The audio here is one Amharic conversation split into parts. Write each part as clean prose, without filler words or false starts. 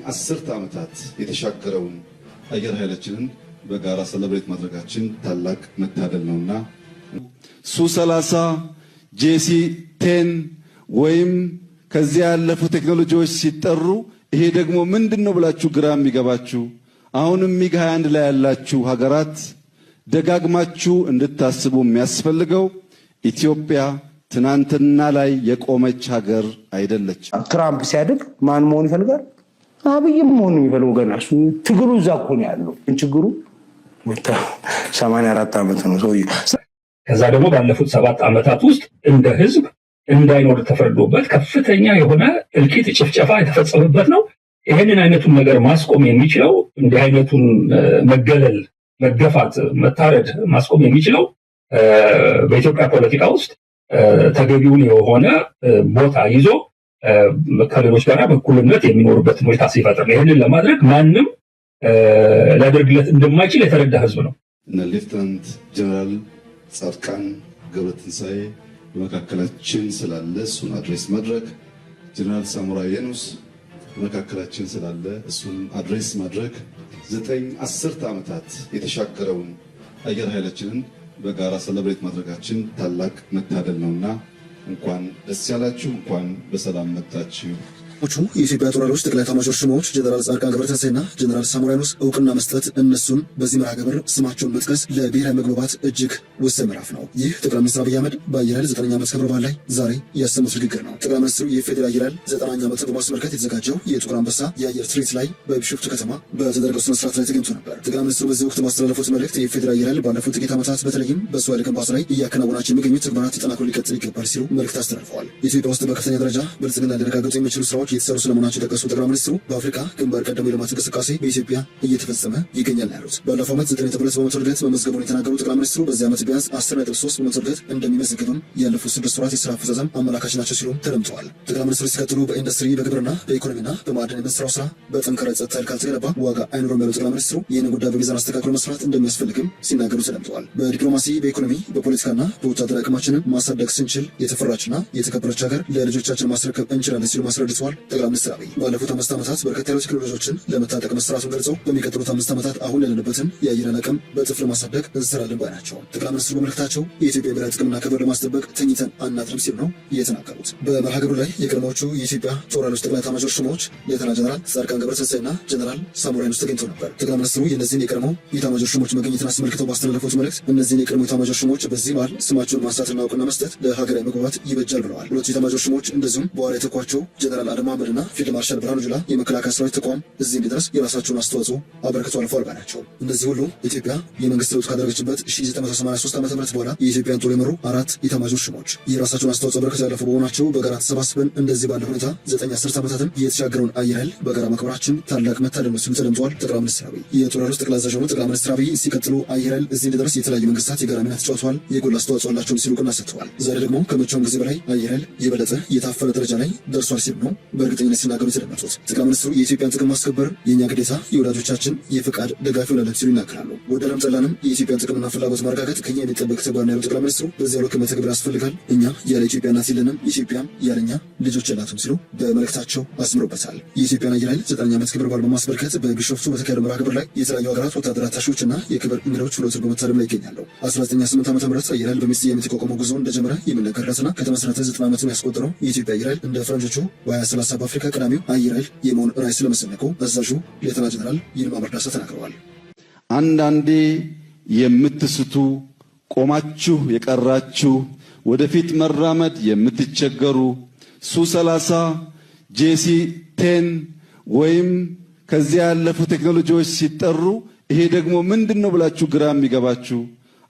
አስርተ ዓመታት የተሻገረውን አየር ኃይላችንን በጋራ celebrate ማድረጋችን ታላቅ መታደል ነውና ሱ 30፣ JC 10 ወይም ከዚያ ያለፉ ቴክኖሎጂዎች ሲጠሩ ይሄ ደግሞ ምንድን ነው ብላችሁ ግራ የሚገባችሁ፣ አሁንም ሚግ 21 ላይ ያላችሁ ሀገራት ደጋግማችሁ እንድታስቡ የሚያስፈልገው ኢትዮጵያ ትናንትና ላይ የቆመች ሀገር አይደለች። ትራምፕ ሲያድግ ማን መሆን ይፈልጋል? አብይም መሆን የሚፈልገው ገና እሱ ትግሉ እዛ እኮ ነው ያለው። ችግሩ 84 ዓመት ነው ሰውዬው። ከዛ ደግሞ ባለፉት 7 ዓመታት ውስጥ እንደ ህዝብ እንዳይኖር ተፈርዶበት ከፍተኛ የሆነ እልቂት፣ ጭፍጨፋ የተፈጸመበት ነው። ይህንን አይነቱን ነገር ማስቆም የሚችለው፣ እንዲህ አይነቱን መገለል፣ መገፋት፣ መታረድ ማስቆም የሚችለው በኢትዮጵያ ፖለቲካ ውስጥ ተገቢውን የሆነ ቦታ ይዞ ከሌሎች ጋር በእኩልነት የሚኖርበትን ሁኔታ ሲፈጥር ነው። ይህንን ለማድረግ ማንም ሊያደርግለት እንደማይችል የተረዳ ህዝብ ነው። እነ ሌፍትናንት ጀነራል ጻድቃን ገብረትንሳኤ በመካከላችን ስላለ እሱን address ማድረግ፣ ጀነራል ሳሞራ የኑስ በመካከላችን ስላለ እሱን address ማድረግ፣ 9 አስርተ ዓመታት የተሻገረውን አየር ኃይላችንን በጋራ celebrate ማድረጋችን ታላቅ መታደል ነውና እንኳን ደስ ያላችሁ፣ እንኳን በሰላም መጣችሁ። ቹ የኢትዮጵያ ጦር ኃይሎች ጠቅላይ ኤታማዦር ሹሞች ጀነራል ጻድቃን ገብረትንሳኤና ጀነራል ሳሞራ የኑስ እውቅና መስጠት፣ እነሱን በዚህ መርሃ ግብር ስማቸውን መጥቀስ ለብሔራዊ መግባባት እጅግ ወሳኝ ምዕራፍ ነው። ይህ ጠቅላይ ሚኒስትር አብይ አህመድ በአየር ኃይል 9ኛ ዓመት ክብረ በዓል ላይ ዛሬ ያሰሙት ንግግር ነው። ጠቅላይ ሚኒስትሩ የፌዴራል አየር ኃይል 9ኛ ዓመትን በማስመልከት የተዘጋጀው የጥቁር አንበሳ የአየር ትርኢት ላይ በቢሾፍቱ ከተማ በተደረገው ስነ ስርዓት ላይ ተገኝቶ ነበር። ጠቅላይ ሚኒስትሩ በዚህ ወቅት ባስተላለፉት መልእክት የፌዴራል አየር ኃይል ባለፉት ጥቂት ዓመታት በተለይም በሰው ኃይል ግንባታ ላይ እያከናወናቸው የሚገኙ ተግባራት ተጠናክሮ ሊቀጥል ይገባል ሲሉ መልእክት አስተላልፈዋል። ኢትዮጵያ ውስጥ በከፍተኛ ደረጃ ብልጽግና ሊረጋገጡ የሚችሉ ስራዎች እየተሰሩ ስለመሆናቸው የጠቀሱ ጠቅላይ ሚኒስትሩ በአፍሪካ ግንባር ቀደሙ የልማት እንቅስቃሴ በኢትዮጵያ እየተፈጸመ ይገኛል ያሉት። ባለፈው ዓመት 9.2% እድገት መመዝገቡን የተናገሩ ጠቅላይ ሚኒስትሩ በዚህ ዓመት ቢያንስ 10.3% እድገት እንደሚመዘገብም ያለፉት 6 ወራት የስራ አፈጻጸም አመላካች ናቸው ሲሉም ተደምጠዋል። ጠቅላይ ሚኒስትሩ ሲቀጥሉ በኢንዱስትሪ፣ በግብርና፣ በኢኮኖሚና በማዕድን የምንሰራው ስራ በጠንካራ የጸጥታ ኃይል ካልተገነባ ዋጋ አይኖርም ያሉት ጠቅላይ ሚኒስትሩ ይህንን ጉዳይ በሚዛን አስተካክሎ መስራት እንደሚያስፈልግም ሲናገሩ ተደምጠዋል። በዲፕሎማሲ፣ በኢኮኖሚ፣ በፖለቲካና በወታደራዊ አቅማችንን ማሳደግ ስንችል የተፈራችና የተከበረች ሀገር ለልጆቻችን ማስረከብ እንችላለን ሲሉ አስረድተዋል። ጠቅላይ ሚኒስትር አብይ ባለፉት 5 ዓመታት በርከት ያሉ ቴክኖሎጂዎችን ለመታጠቅ መስራቱን ገልጸው በሚቀጥሉት 5 ዓመታት አሁን ያለንበትን የአየር አቅም በእጥፍ ለማሳደግ እንሰራለን ባይ ናቸው። ጠቅላይ ሚኒስትሩ በመልእክታቸው የኢትዮጵያ ብሔራዊ ጥቅምና ክብር ለማስጠበቅ ተኝተን አናድርም ሲሉ ነው የተናገሩት። በመርሃ ግብሩ ላይ የቀድሞዎቹ የኢትዮጵያ ጦር ኃይሎች ጠቅላይ ኤታማዦር ሹሞች ሌተና ጀነራል ጻድቃን ገብረትንሳኤና ጀነራል ሳሞራ የኑስ ተገኝተው ነበር። ጠቅላይ ሚኒስትሩ የእነዚህን የቀድሞ ኤታማዦር ሹሞች መገኘትን አስመልክተው ባስተላለፉት መልእክት እነዚህን የቀድሞ ኤታማዦር ሹሞች በዚህ በዓል ስማቸውን ማንሳትና እውቅና መስጠት ለሀገራዊ መግባባት ይበጃል ብለዋል። ሁለቱ ኤታማዦር ሹሞች እንደዚሁም በኋላ የተኳቸው ጀነራል አደም መሐመድና ፊልድ ማርሻል ብርሃኑ ጁላ የመከላከያ ሰራዊት ተቋም እዚህ እንዲደርስ የራሳቸውን አስተዋጽኦ አበርክተው አልፈዋል ባይ ናቸው። እነዚህ ሁሉ ኢትዮጵያ የመንግስት ለውጥ ካደረገችበት 1983 ዓ.ም በኋላ የኢትዮጵያን ጦር የመሩ አራት ኤታማዦር ሹሞች የራሳቸውን አስተዋጽኦ አበርክተው ያለፉ በመሆናቸው በጋራ ተሰባስበን እንደዚህ ባለ ሁኔታ 9 አስርት ዓመታትን የተሻገረውን አየር ኃይል በጋራ ማክበራችን ታላቅ መታደል ነው ሲሉ ተደምጠዋል። ጠቅላይ ሚኒስትር አብይ የጦር ኃይሎች ጠቅላይ አዛዥ የሆኑት ጠቅላይ ሚኒስትር አብይ ሲቀጥሉ አየር ኃይል እዚህ እንዲደርስ የተለያዩ መንግስታት የጋራ ሚና ተጫውተዋል፣ የጎላ አስተዋጽኦ አላቸውም ሲሉ እውቅና ሰጥተዋል። ዛሬ ደግሞ ከመቼውም ጊዜ በላይ አየር ኃይል የበለጠ የታፈነ ደረጃ ላይ ደርሷል ሲሉ ነው በእርግጠኝነት ሲናገሩ የተደመጡት። ጠቅላይ ሚኒስትሩ የኢትዮጵያን ጥቅም ማስከበር የእኛ ግዴታ፣ የወዳጆቻችን የፍቃድ ደጋፊ ሆናለን ሲሉ ይናገራሉ። ወደደም ጠላንም የኢትዮጵያን ጥቅምና ፍላጎት ማረጋገጥ ከኛ የሚጠበቅ ተግባር ነው ያሉት ጠቅላይ ሚኒስትሩ በዚያ ልክ መተግበር ያስፈልጋል። እኛ ያለ ኢትዮጵያ እናት የለንም፣ ኢትዮጵያም ያለኛ ልጆች የላትም ሲሉ በመልእክታቸው አስምሮበታል። የኢትዮጵያን አየር ኃይል 9ኛ ዓመት ክብረ በዓል በማስመልከት በቢሾፍቱ በተካሄደው መርሃ ግብር ላይ የተለያዩ ሀገራት ወታደር አታሺዎችና የክብር እንግዳዎች ሁለቱን በመታደም ላይ ይገኛሉ። 1908 ዓ.ም አየር ኃይል በሚል ስያሜ የተቋቋመው ጉዞ እንደጀመረ የሚነገርለትና ከተመሰረተ 90 ዓመቱን ያስቆጠረው የኢትዮጵያ አየር ኃይል እንደ ፈረንጆቹ በ2030 በአፍሪካ ቀዳሚው አየር ኃይል የመሆን ራዕይ ስለመሰነቁ አዛዡ ሌተና ጀነራል ይልማ መርዳሳ ተናግረዋል። አንዳንዴ የምትስቱ፣ ቆማችሁ የቀራችሁ፣ ወደፊት መራመድ የምትቸገሩ፣ ሱ 30፣ JC 10 ወይም ከዚያ ያለፉ ቴክኖሎጂዎች ሲጠሩ ይሄ ደግሞ ምንድን ነው ብላችሁ ግራ የሚገባችሁ፣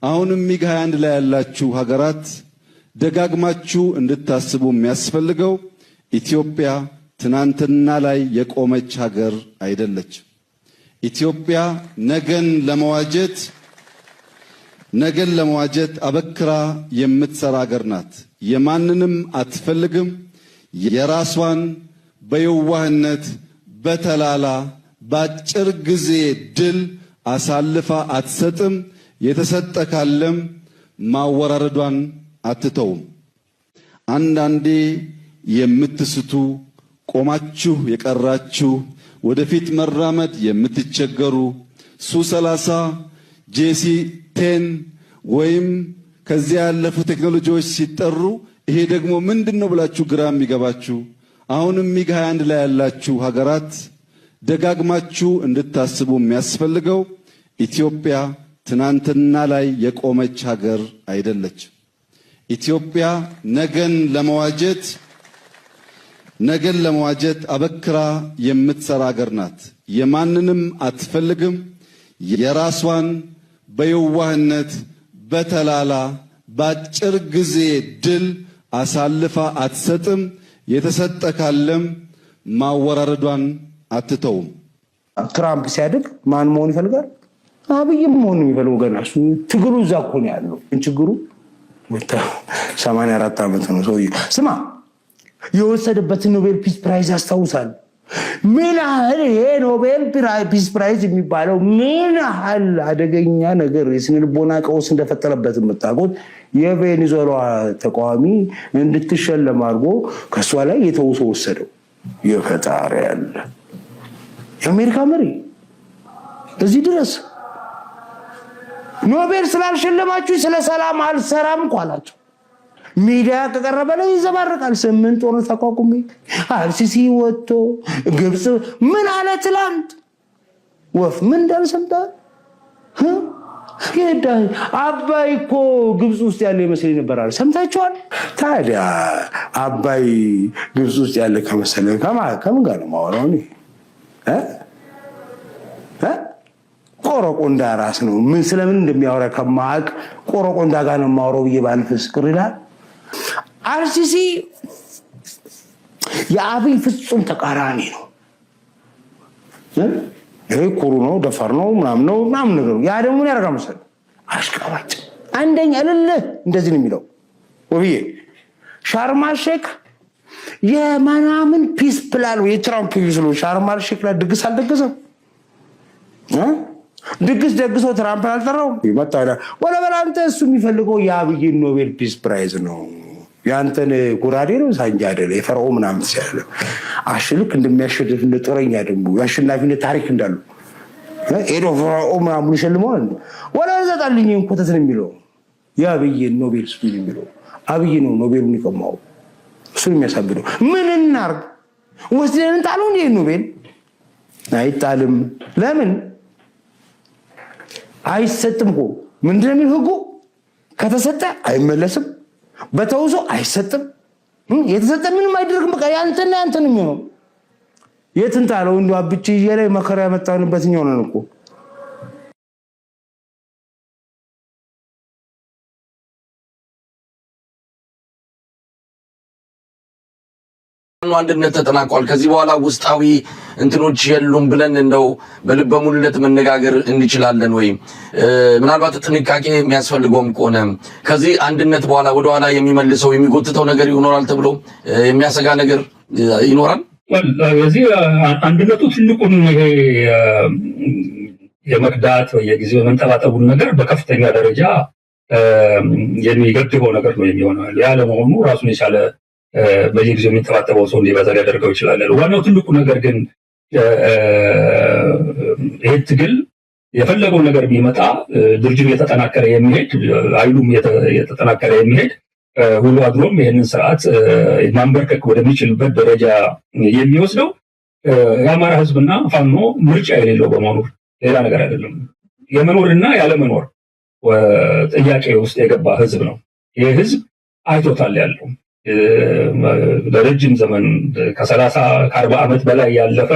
አሁንም ሚግ 21 ላይ ያላችሁ ሀገራት ደጋግማችሁ እንድታስቡ የሚያስፈልገው ኢትዮጵያ ትናንትና ላይ የቆመች ሀገር አይደለች። ኢትዮጵያ ነገን ለመዋጀት አበክራ የምትሰራ ሀገር ናት። የማንንም አትፈልግም። የራሷን በየዋህነት፣ በተላላ፣ በአጭር ጊዜ ድል አሳልፋ አትሰጥም። የተሰጠ ካለም ማወራረዷን አትተውም። አንዳንዴ የምትስቱ፣ ቆማችሁ የቀራችሁ፣ ወደፊት መራመድ የምትቸገሩ፣ ሱ 30፣ JC 10 ወይም ከዚያ ያለፉ ቴክኖሎጂዎች ሲጠሩ ይሄ ደግሞ ምንድን ነው ብላችሁ ግራ የሚገባችሁ፣ አሁንም ሚግ 21 ላይ ያላችሁ ሀገራት ደጋግማችሁ እንድታስቡ የሚያስፈልገው ኢትዮጵያ ትናንትና ላይ የቆመች ሀገር አይደለች። ኢትዮጵያ ነገን ለመዋጀት አበክራ የምትሰራ ሀገር ናት። የማንንም አትፈልግም። የራሷን በየዋህነት፣ በተላላ፣ በአጭር ጊዜ ድል አሳልፋ አትሰጥም። የተሰጠ ካለም ማወራረዷን አትተውም። ትራምፕ ሲያድግ ማን መሆን ይፈልጋል? አብይም መሆን የሚፈልገው ገና እሱ ትግሉ እዛ እኮ ነው ያለው። ችግሩ 84 ዓመት ነው ሰውዬው። ስማ፣ የወሰደበትን Nobel Peace Prize ያስታውሳል። ምን ያህል ይሄ Nobel Peace Prize የሚባለው ምን ያህል አደገኛ ነገር፣ የስነ ልቦና ቀውስ እንደፈጠረበት የምታውቁት የቬኔዙዌላ ተቃዋሚ እንድትሸለም አድርጎ ከእሷ ላይ የተውሶ ወሰደው። የፈጣሪ ያለ፣ የአሜሪካ መሪ እዚህ ድረስ ኖቤል ስላልሸለማችሁ ስለ ሰላም አልሰራም እኮ አላቸው። ሚዲያ ከቀረበ ላይ ይዘባርቃል። ስምንት ጦርነት ተቋቁሜ፣ አልሲሲ ወጥቶ ግብፅ ምን አለ ትላንት፣ ወፍ ምን እንዳለ ሰምተሃል? አባይ እኮ ግብፅ ውስጥ ያለ ይመስለኝ ነበር አለ። ሰምታችኋል? ታዲያ አባይ ግብፅ ውስጥ ያለ ከመሰለ ከምን ጋር ነው የማወራው እኔ? ቆረቆንዳ ራስ ነው። ምን ስለምን እንደሚያወራ ከማቅ ቆረቆንዳ ጋር ነው የማወራው ብዬ ባልፍስ ቅር ይላል። አልሲሲ የአብይ ፍጹም ተቃራኒ ነው። ይሄ ኩሩ ነው፣ ደፋር ነው፣ ምናምን ነው ምናምን ነገሩ። ያ ደግሞ ምን ያደርጋል መሰለህ? አሽቃባጭ አንደኛ እልልህ እንደዚህ ነው የሚለው። ውብዬ፣ ሻርማል ሼክ የምናምን peace plan፣ የትራምፕ peace ነው። ሻርማል ሼክ ላይ ድግስ አልደገሰም? ድግስ ደግሶ ትራምፕን አልጠራውም? መጣ ወደ በላ አንተ። እሱ የሚፈልገው የአብይን Nobel Peace Prize ነው። የአንተን ጉራዴ ነው፣ ሳንጃ አይደለ፣ የፈርዖን ምናምን ሲያለ አሽልክ እንደሚያሸንፍ እንደ ጦረኛ፣ ደግሞ የአሸናፊነት ታሪክ እንዳሉ ሄዶ ፈርዖን ምናምን ይሸልመዋል። ወላ ዘጣልኝ ኮተት ነው የሚለው። የአብይን ኖቤል ስጡኝ የሚለው አብይ ነው። ኖቤሉን የቀማው እሱን የሚያሳብደው ምን እናርግ? ወስደን እንጣለው? እንዴ ኖቤል አይጣልም። ለምን አይሰጥም እኮ? ምንድን ነው የሚል ህጉ? ከተሰጠ አይመለስም። በተውሶ አይሰጥም። የተሰጠ ምንም አይደረግም። በቃ ያንተና ያንተ ነው የሚሆነው። የት እንጣለው? እንዲሁ አብቼ ላይ መከራ ያመጣንበት እኛው ነን እኮ። አንድነት ተጠናቋል። ከዚህ በኋላ ውስጣዊ እንትኖች የሉም ብለን እንደው በልበ ሙሉነት መነጋገር እንችላለን ወይ? ምናልባት ጥንቃቄ የሚያስፈልገውም ከሆነ ከዚህ አንድነት በኋላ ወደኋላ የሚመልሰው፣ የሚጎትተው ነገር ይኖራል ተብሎ የሚያሰጋ ነገር ይኖራል? የዚህ አንድነቱ ትልቁን ይሄ የመክዳት፣ በየጊዜው የመንጠባጠቡን ነገር በከፍተኛ ደረጃ የሚገድበው ነገር ነው የሚሆነው። ያ ለመሆኑ ራሱን የቻለ በየጊዜው የሚንጠባጠበው ሰው እንዲበዛ ሊያደርገው ይችላል። ዋናው ትልቁ ነገር ግን ይህ ትግል የፈለገው ነገር ቢመጣ ድርጅቱ እየተጠናከረ የሚሄድ፣ ኃይሉም እየተጠናከረ የሚሄድ፣ ውሎ አድሮም ይህንን ስርዓት ማንበርከክ ወደሚችልበት ደረጃ የሚወስደው የአማራ ህዝብና ፋኖ ምርጫ የሌለው በመሆኑ፣ ሌላ ነገር አይደለም። የመኖርና ያለመኖር ጥያቄ ውስጥ የገባ ህዝብ ነው። ይህ ህዝብ አይቶታል ያለው ለረጅም ዘመን፣ ከ30 ከ40 ዓመት በላይ ያለፈ፣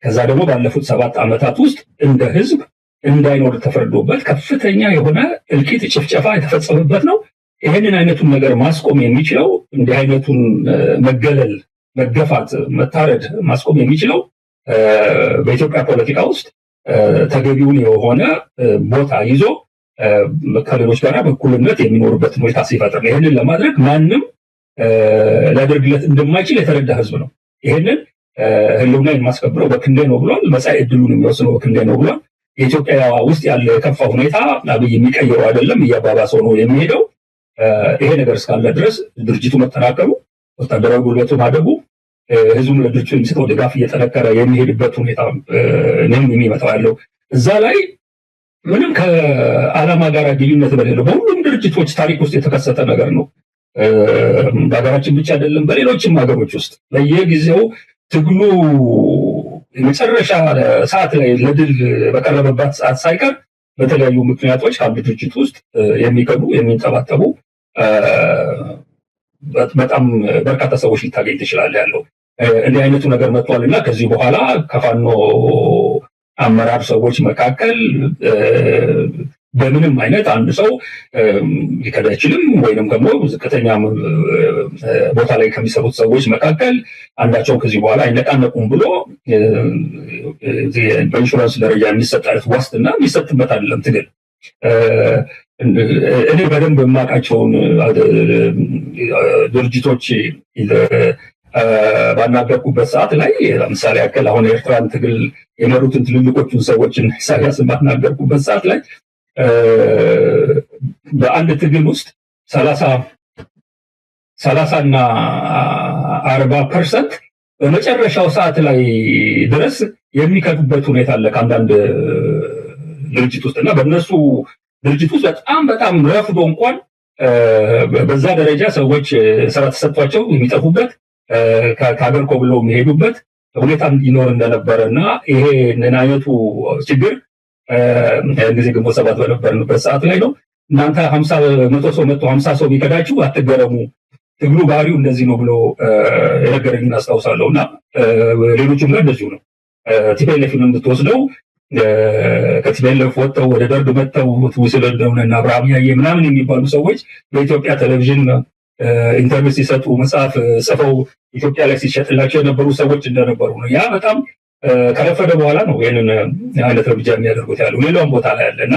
ከዛ ደግሞ ባለፉት 7 ዓመታት ውስጥ እንደ ህዝብ እንዳይኖር ተፈርዶበት ከፍተኛ የሆነ እልቂት፣ ጭፍጨፋ የተፈጸመበት ነው። ይህንን አይነቱን ነገር ማስቆም የሚችለው፣ እንዲህ አይነቱን መገለል፣ መገፋት፣ መታረድ ማስቆም የሚችለው በኢትዮጵያ ፖለቲካ ውስጥ ተገቢውን የሆነ ቦታ ይዞ ከሌሎች ጋር በእኩልነት የሚኖርበትን ሁኔታ ሲፈጥር ነው። ይህንን ለማድረግ ማንም ሊያደርግለት እንደማይችል የተረዳ ህዝብ ነው። ይህንን ህልውና የማስከብረው በክንዴ ነው ብሏል። መጻኢ ዕድሉን የሚወስነው በክንዴ ነው ብሏል። የኢትዮጵያ ውስጥ ያለ የከፋ ሁኔታ አብይ የሚቀይረው አይደለም፣ እያባባሰው ነው የሚሄደው። ይሄ ነገር እስካለ ድረስ ድርጅቱ መጠናከሩ፣ ወታደራዊ ጉልበቱ ማደጉ፣ ህዝቡም ለድርጅቱ የሚሰጠው ድጋፍ እየጠነከረ የሚሄድበት ሁኔታ ነው የሚመጣው ያለው። እዛ ላይ ምንም ከዓላማ ጋር ግንኙነት በሌለው በሁሉም ድርጅቶች ታሪክ ውስጥ የተከሰተ ነገር ነው። በሀገራችን ብቻ አይደለም፣ በሌሎችም ሀገሮች ውስጥ በየጊዜው ትግሉ የመጨረሻ ሰዓት ላይ ለድል በቀረበባት ሰዓት ሳይቀር በተለያዩ ምክንያቶች ከአንድ ድርጅት ውስጥ የሚከዱ፣ የሚንጠባጠቡ በጣም በርካታ ሰዎች ሊታገኝ ትችላለህ ያለው። እንዲህ አይነቱ ነገር መጥቷል እና ከዚህ በኋላ ከፋኖ አመራር ሰዎች መካከል በምንም አይነት አንድ ሰው ሊከዳ አይችልም፣ ወይንም ደግሞ ዝቅተኛ ቦታ ላይ ከሚሰሩት ሰዎች መካከል አንዳቸው ከዚህ በኋላ አይነቃነቁም ብሎ በኢንሹራንስ ደረጃ የሚሰጥ አይነት ዋስትና የሚሰጥበት አይደለም ትግል። እኔ በደንብ የማውቃቸውን ድርጅቶች ባናገርኩበት ሰዓት ላይ፣ ለምሳሌ ያክል አሁን የኤርትራን ትግል የመሩትን ትልልቆቹን ሰዎችን ኢሳያስን ባናገርኩበት ሰዓት ላይ፣ በአንድ ትግል ውስጥ 30 እና 40% በመጨረሻው ሰዓት ላይ ድረስ የሚከዱበት ሁኔታ አለ ከአንዳንድ ድርጅት ውስጥ። እና በእነሱ ድርጅት ውስጥ በጣም በጣም ረፍዶ እንኳን በዛ ደረጃ ሰዎች ስራ ተሰጥቷቸው የሚጠፉበት፣ ከሀገር ኮብለው የሚሄዱበት ሁኔታ ይኖር እንደነበረ እና ይሄንን አይነቱ ችግር ያን ጊዜ ግንቦት 7 በነበርንበት ሰዓት ላይ ነው። እናንተ 50 100 ሰው መጥቶ 50 ሰው ቢከዳችሁ አትገረሙ፣ ትግሉ ባህሪው እንደዚህ ነው ብሎ የነገረኝን አስታውሳለሁ። እና ሌሎችም ጋር እንደዚሁ ነው። TPLF ን የምትወስደው ከ TPLF ወጥተው ወደ ደርግ መጥተው ትውስል እንደሆነ እና አብርሃም ያየ ምናምን የሚባሉ ሰዎች በኢትዮጵያ ቴሌቪዥን interview ሲሰጡ፣ መጽሐፍ ጽፈው ኢትዮጵያ ላይ ሲሸጥላቸው የነበሩ ሰዎች እንደነበሩ ነው። ያ በጣም ከረፈደ በኋላ ነው ይህንን አይነት እርምጃ የሚያደርጉት ያለው። ሌላውም ቦታ ላይ ያለ እና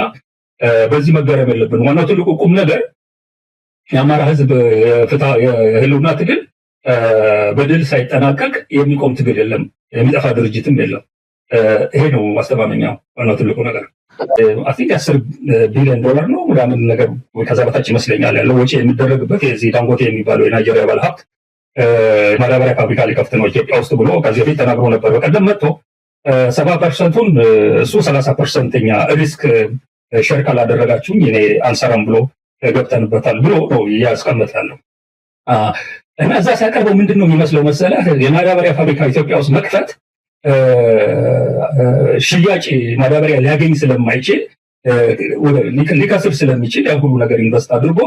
በዚህ መገረም የለብን። ዋናው ትልቁ ቁም ነገር የአማራ ሕዝብ የህልውና ትግል በድል ሳይጠናቀቅ የሚቆም ትግል የለም፣ የሚጠፋ ድርጅትም የለም። ይሄ ነው ማስተማመኛው ዋናው ትልቁ ነገር። I think 10 ቢሊዮን ዶላር ነው ምናምን ነገር፣ ከዛ በታች ይመስለኛል ያለው ወጪ የሚደረግበት። የዚህ ዳንጎቴ የሚባለው የናይጄሪያ ባለሀብት ማዳበሪያ ፋብሪካ ሊከፍት ነው ኢትዮጵያ ውስጥ ብሎ ከዚህ በፊት ተናግሮ ነበር። በቀደም መጥቶ 70% ኡን እሱ፣ 30% እኛ risk share ካላደረጋችሁኝ እኔ አልሰራም ብሎ ገብተንበታል ብሎ ነው እያስቀመጠ ያለው። እና እዛ ሲያቀርበው ምንድን ነው የሚመስለው መሰለህ? የማዳበሪያ ፋብሪካ ኢትዮጵያ ውስጥ መክፈት ሽያጭ ማዳበሪያ ሊያገኝ ስለማይችል፣ ሊከስር ስለሚችል፣ ያን ሁሉ ነገር invest አድርጎ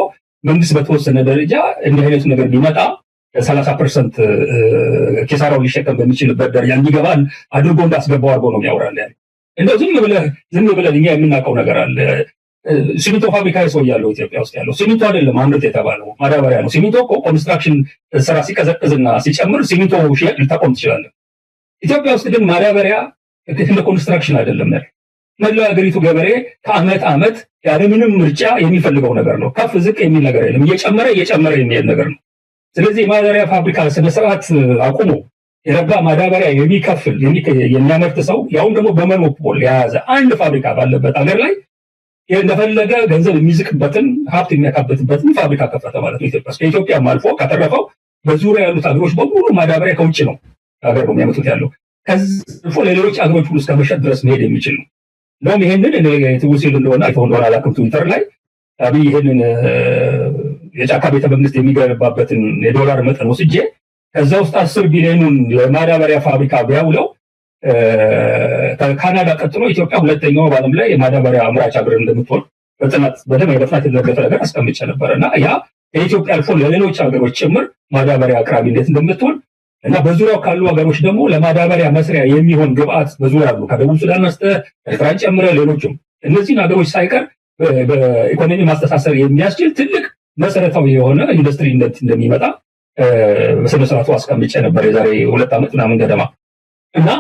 መንግስት በተወሰነ ደረጃ እንዲህ አይነቱ ነገር ቢመጣ 30% ኪሳራውን ሊሸከም በሚችልበት ደረጃ እንዲገባ አድርጎ እንዳስገባው አድርጎ ነው የሚያወራል ያለው። እንደው ዝም ብለህ እኛ የምናውቀው ነገር አለ። ሲሚንቶ ፋብሪካ ሰው ያለው ኢትዮጵያ ውስጥ ያለው ሲሚንቶ አይደለም አምርት የተባለው፣ ማዳበሪያ ነው። ሲሚንቶ እኮ construction ስራ ሲቀዘቅዝና ሲጨምር ሲሚንቶ ሽያጭ ልታቆም ትችላለህ። ኢትዮጵያ ውስጥ ግን ማዳበሪያ እንደ construction አይደለም ያለው። መላው የሀገሪቱ ገበሬ ከአመት አመት ያለምንም ምርጫ የሚፈልገው ነገር ነው። ከፍ ዝቅ የሚል ነገር የለም። እየጨመረ እየጨመረ የሚሄድ ነገር ነው። ስለዚህ የማዳበሪያ ፋብሪካ ስነስርዓት አቁሞ የረባ ማዳበሪያ የሚከፍል፣ የሚያመርት ሰው፣ ያውም ደግሞ በ monopoly የያዘ አንድ ፋብሪካ ባለበት ሀገር ላይ እንደፈለገ ገንዘብ የሚዝቅበትን፣ ሀብት የሚያካብትበትን ፋብሪካ ከፈተ ማለት ነው። ኢትዮጵያ ውስጥ ከኢትዮጵያም አልፎ ከተረፈው በዙሪያ ያሉት ሀገሮች በሙሉ ማዳበሪያ ከውጭ ነው ሀገር ነው የሚያመጡት ያለው። ከዚህ አልፎ ለሌሎች ሀገሮች ሁሉ እስከ መሸጥ ድረስ መሄድ የሚችል ነው። እንደውም ይሄንን እኔ ትውስ ይል እንደሆነ፣ አይተው እንደሆነ አላውቅም፣ ትዊተር ላይ አብይ ይሄንን የጫካ ቤተ መንግስት የሚገነባበትን የዶላር መጠን ወስጄ ከዛ ውስጥ 10 ቢሊዮኑን ለማዳበሪያ ፋብሪካ ቢያውለው ከካናዳ ቀጥሎ ኢትዮጵያ ሁለተኛው በዓለም ላይ የማዳበሪያ አምራች ሀገር እንደምትሆን በጥናት በደንብ በጥናት የተደገፈ ነገር አስቀምጬ ነበር። እና ያ ከኢትዮጵያ አልፎ ለሌሎች ሀገሮች ጭምር ማዳበሪያ አቅራቢ እንዴት እንደምትሆን እና በዙሪያው ካሉ ሀገሮች ደግሞ ለማዳበሪያ መስሪያ የሚሆን ግብአት በዙሪያ አሉ። ከደቡብ ሱዳን አንስተህ ኤርትራን ጨምረ ሌሎችም እነዚህን ሀገሮች ሳይቀር በኢኮኖሚ ማስተሳሰር የሚያስችል ትልቅ መሰረታዊ የሆነ ኢንዱስትሪ እንደሚመጣ በስነ ስርዓቱ አስቀምጬ ነበር የዛሬ 2 ዓመት ምናምን ገደማ። እና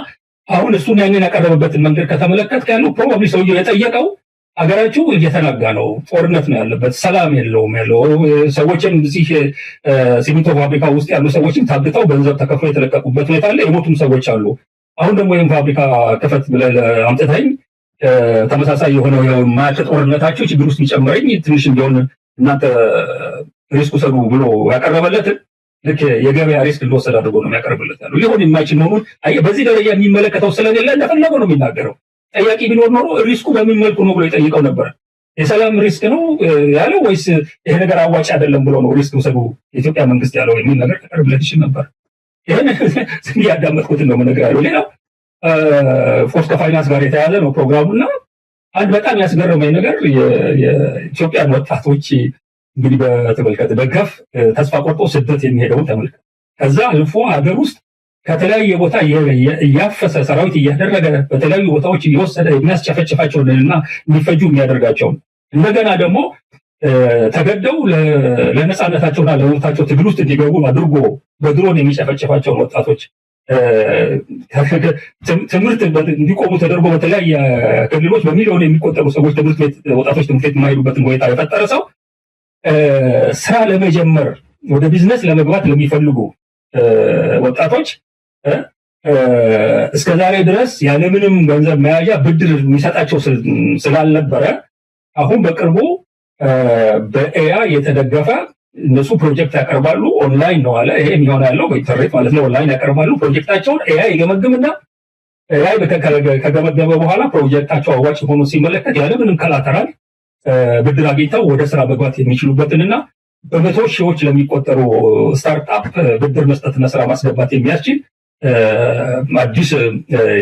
አሁን እሱን ያንን ያቀረበበትን መንገድ ከተመለከት ያሉ probably ሰውየው የጠየቀው ሀገራችሁ እየተናጋ ነው፣ ጦርነት ነው ያለበት፣ ሰላም የለውም ያለው፣ ሰዎችም እዚህ ሲሚንቶ ፋብሪካ ውስጥ ያሉ ሰዎችም ታግተው ገንዘብ ተከፍሎ የተለቀቁበት ሁኔታ አለ፣ የሞቱም ሰዎች አሉ። አሁን ደግሞ ይህን ፋብሪካ ክፈት ብለህ አምጥተኝ ተመሳሳይ የሆነው የማያልቅ ጦርነታቸው ችግር ውስጥ የሚጨምረኝ፣ ትንሽ ቢሆን እናንተ risk ውሰዱ ብሎ ያቀረበለትን ልክ የገበያ risk እንደወሰደ አድርጎ ነው የሚያቀርብለት ያለው። ሊሆን የማይችል መሆኑን በዚህ ደረጃ የሚመለከተው ስለሌለ እንደፈለገው ነው የሚናገረው። ጠያቂ ቢኖር ኖሮ risk ኡ በምን መልኩ ነው ብሎ ይጠይቀው ነበር። የሰላም risk ነው ያለው ወይስ ይሄ ነገር አዋጭ አይደለም ብሎ ነው risk ውሰዱ የኢትዮጵያ መንግስት ያለው የሚል ነገር ተቀርብለት ይችል ነበር። ይህን ያዳመጥኩትን ነው የምነግርህ ያለው። ሌላው force ከፋይናንስ ጋር የተያያዘ ነው ፕሮግራሙና አንድ በጣም ያስገረመኝ ነገር የኢትዮጵያን ወጣቶች እንግዲህ በተመልከተ በገፍ ተስፋ ቆርጦ ስደት የሚሄደውን ተመልከት። ከዛ አልፎ ሀገር ውስጥ ከተለያየ ቦታ እያፈሰ ሰራዊት እያደረገ በተለያዩ ቦታዎች እየወሰደ የሚያስጨፈጭፋቸውን እና እንዲፈጁ የሚያደርጋቸውን፣ እንደገና ደግሞ ተገደው ለነፃነታቸውና ለመብታቸው ትግል ውስጥ እንዲገቡ አድርጎ በድሮን የሚጨፈጭፋቸውን ወጣቶች፣ ትምህርት እንዲቆሙ ተደርጎ በተለያየ ክልሎች በሚሊዮን የሚቆጠሩ ሰዎች ትምህርት ቤት ወጣቶች ትምህርት ቤት የማይሄዱበትን ሁኔታ የፈጠረ ሰው ስራ ለመጀመር ወደ ቢዝነስ ለመግባት ለሚፈልጉ ወጣቶች እስከ ዛሬ ድረስ ያለምንም ገንዘብ መያዣ ብድር የሚሰጣቸው ስላልነበረ አሁን በቅርቡ በ AI የተደገፈ እነሱ ፕሮጀክት ያቀርባሉ። ኦንላይን ነው አለ። ይሄ የሚሆን ያለው በኢንተርኔት ማለት ነው። ኦንላይን ያቀርባሉ ፕሮጀክታቸውን። AI ይገመግምና AI ከገመገመ በኋላ ፕሮጀክታቸው አዋጭ ሆኖ ሲመለከት ያለምንም collateral ብድር አግኝተው ወደ ስራ መግባት የሚችሉበትንና በመቶ ሺዎች ለሚቆጠሩ startup ብድር መስጠትና ስራ ማስገባት የሚያስችል አዲስ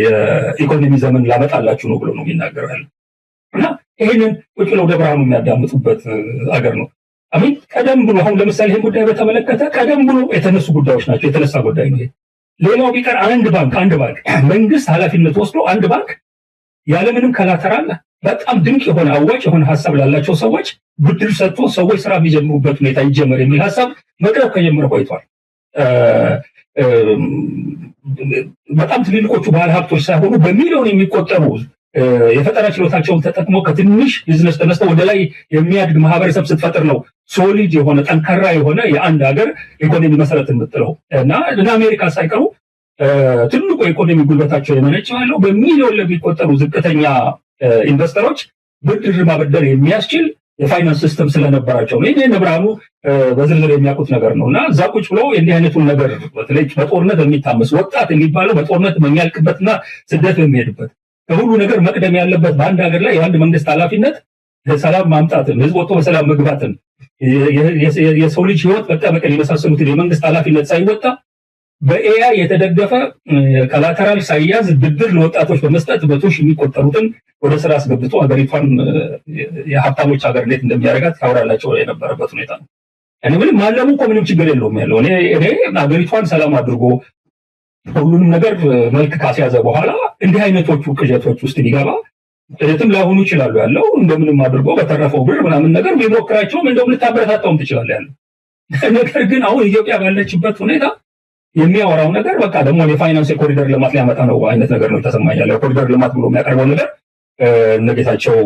የኢኮኖሚ ዘመን ላመጣላችሁ ነው ብሎ ነው የሚናገረው ያለው። እና ይህንን ቁጭ ብለው ደብርሃኑ የሚያዳምጡበት አገር ነው። I mean ቀደም ብሎ አሁን ለምሳሌ ይህን ጉዳይ በተመለከተ ቀደም ብሎ የተነሱ ጉዳዮች ናቸው። የተነሳ ጉዳይ ነው። ሌላው ቢቀር አንድ ባንክ መንግስት ኃላፊነት ወስዶ አንድ ባንክ ያለምንም collateral በጣም ድንቅ የሆነ አዋጭ የሆነ ሀሳብ ላላቸው ሰዎች ብድር ሰጥቶ ሰዎች ስራ የሚጀምሩበት ሁኔታ ይጀመር የሚል ሀሳብ መቅረብ ከጀመረ ቆይቷል። በጣም ትልልቆቹ ባለ ሀብቶች ሳይሆኑ በሚሊዮን የሚቆጠሩ የፈጠራ ችሎታቸውን ተጠቅመው ከትንሽ ቢዝነስ ተነስተው ወደ ላይ የሚያድግ ማህበረሰብ ስትፈጥር ነው solid የሆነ ጠንካራ የሆነ የአንድ ሀገር ኢኮኖሚ መሰረት የምጥለው። እና አሜሪካ ሳይቀሩ ትልቁ የኢኮኖሚ ጉልበታቸው የመነጨው ያለው በሚሊዮን ለሚቆጠሩ ዝቅተኛ ኢንቨስተሮች ብድር ማበደር የሚያስችል የፋይናንስ system ስለነበራቸው ነው። ይህ ብርሃኑ በዝርዝር የሚያውቁት ነገር ነው። እና እዛ ቁጭ ብለው እንዲህ አይነቱን ነገር በተለይ በጦርነት በሚታመስ፣ ወጣት የሚባለው በጦርነት በሚያልቅበትና ስደት በሚሄድበት፣ ከሁሉ ነገር መቅደም ያለበት በአንድ ሀገር ላይ የአንድ መንግስት ኃላፊነት ሰላም ማምጣትን፣ ህዝብ ወጥቶ በሰላም መግባትን፣ የሰው ልጅ ህይወት መጠበቅን የመሳሰሉትን የመንግስት ኃላፊነት ሳይወጣ በ AI የተደገፈ collateral ሳይያዝ ብድር ለወጣቶች በመስጠት 100,000 የሚቆጠሩትን ወደ ስራ አስገብቶ ሀገሪቷን የሀብታሞች ሀገር እንዴት እንደሚያደርጋት ያወራላቸው የነበረበት ሁኔታ ነው። እኔ ምንም ማለሙ እኮ ምንም ችግር የለውም ያለው። እኔ ሀገሪቷን ሰላም አድርጎ ሁሉንም ነገር መልክ ካስያዘ በኋላ እንዲህ አይነቶቹ ቅዠቶች ውስጥ ቢገባ ቅዠትም ላይሆኑ ይችላሉ ያለው። እንደምንም አድርጎ በተረፈው ብር ምናምን ነገር ቢሞክራቸውም እንደውም ልታበረታታውም ትችላለህ ያለው። ነገር ግን አሁን ኢትዮጵያ ባለችበት ሁኔታ የሚያወራው ነገር በቃ ደግሞ የፋይናንስ የኮሪደር ልማት ሊያመጣ ነው አይነት ነገር ነው የተሰማኛል። የኮሪደር ልማት ብሎ የሚያቀርበው ነገር እነ ጌታቸው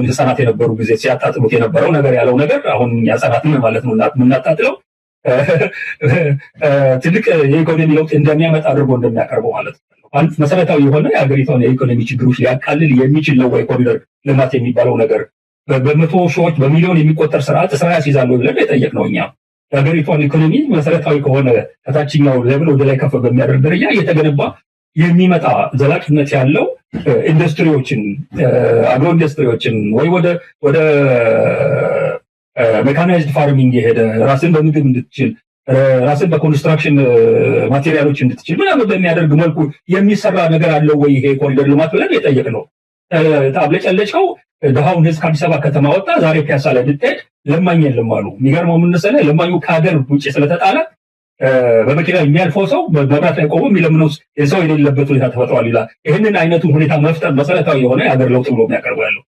ህፃናት የነበሩ ጊዜ ሲያጣጥሉት የነበረው ነገር ያለው ነገር አሁን ህፃናትን ማለት ነው የምናጣጥለው ትልቅ የኢኮኖሚ ለውጥ እንደሚያመጣ አድርጎ እንደሚያቀርበው ማለት ነው። አንድ መሰረታዊ የሆነ የሀገሪቷን የኢኮኖሚ ችግሮች ሊያቃልል የሚችል ነው ወይ ኮሪደር ልማት የሚባለው ነገር? በመቶ ሺዎች በሚሊዮን የሚቆጠር ስርዓት ስራ ያስይዛሉ ብለን የጠየቅነው እኛ የሀገሪቷን ኢኮኖሚ መሰረታዊ ከሆነ ከታችኛው level ወደ ላይ ከፍ በሚያደርግ ደረጃ እየተገነባ የሚመጣ ዘላቂነት ያለው ኢንዱስትሪዎችን፣ agro ኢንዱስትሪዎችን ወይ ወደ mechanized farming የሄደ፣ ራስን በምግብ እንድትችል፣ ራስን በ construction material ኦች እንድትችል ምናምን በሚያደርግ መልኩ የሚሰራ ነገር አለው ወይ ይሄ ኮሪደር ልማት ብለን የጠየቅነው። አብለጨለጭከው፣ ድሃውን ህዝብ ከአዲስ አበባ ከተማ ወጣ። ዛሬ ፒያሳ ላይ ብትሄድ ለማኝ የለም አሉ። የሚገርመው ምን መሰለህ? ለማኙ ከሀገር ውጭ ስለተጣለ በመኪና የሚያልፈው ሰው በመብራት ላይ ቆሞ የሚለምነው ሰው የሌለበት ሁኔታ ተፈጥሯል ይላል። ይህንን አይነቱን ሁኔታ መፍጠር መሰረታዊ የሆነ የሀገር ለውጥ ብሎ የሚያቀርበው ያለው